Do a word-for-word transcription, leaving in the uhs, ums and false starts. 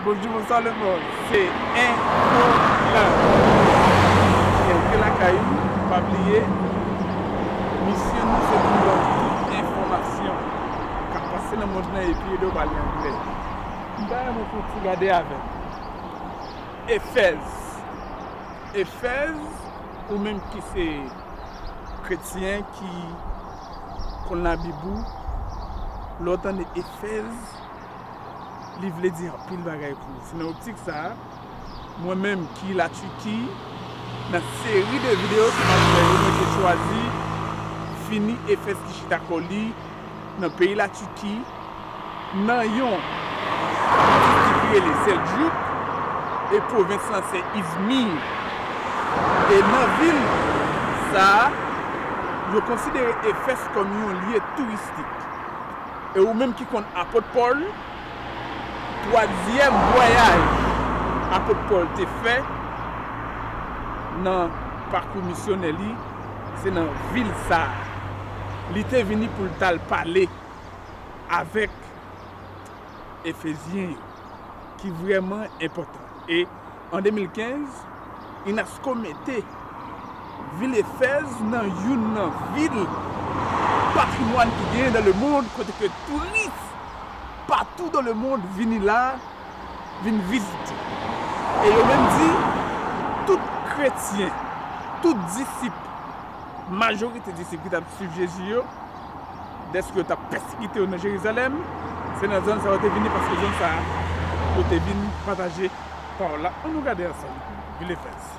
Bonjou, bonswa lemonn. Se Enfo Plan. Entri lakay ou, pa bliye, misyon nou se pou ba w tout enfòmasyon k ap pase nan mond lan epi ede w pale anglè. M ta renmen fè yon ti gade avè w. Efèz. Efèz, ou menm ki se kretyen ki konn Labib ou, lè w tande Efèz, li vle di anpil bagay pou ou. Se nan optik sa a, mwen menm ki Latiki, nan seri de videyo ke m ap fè yo, mwen te chwazi fini Efèz ki chita kò li nan peyi Latiki, nan yon distrik ki rele Sèldjouk, e pwovens lan se Izmir. E nan vil sa a, yo konsidere Efèz kòm yon lye touristik. E ou menm ki konn apot Pòl, twazyèm vwayaj apot Pòl te fè nan pakou misyonè li, se nan vil sa a. Li te vini pou l t al pale avèk Efezyen yo, ki vrèman enpòtan. E an de mil kenz, inasco mete vil Efèz nan youn nan vil patrimwàn ki genyen dans le monde, kote ke touris patou dans le monde vini la, vin vizite. E yo menm di, tout kretyen, tout disip, majorite disip ki t ap swiv Jezi yo, dèske yo t ap pèsekite yo nan Jerizalèm, se nan zòn sa yo te vini, paske zòn sa a, yo te vin pataje pawòl la. Ann nou gade ansanm, vil Efèz.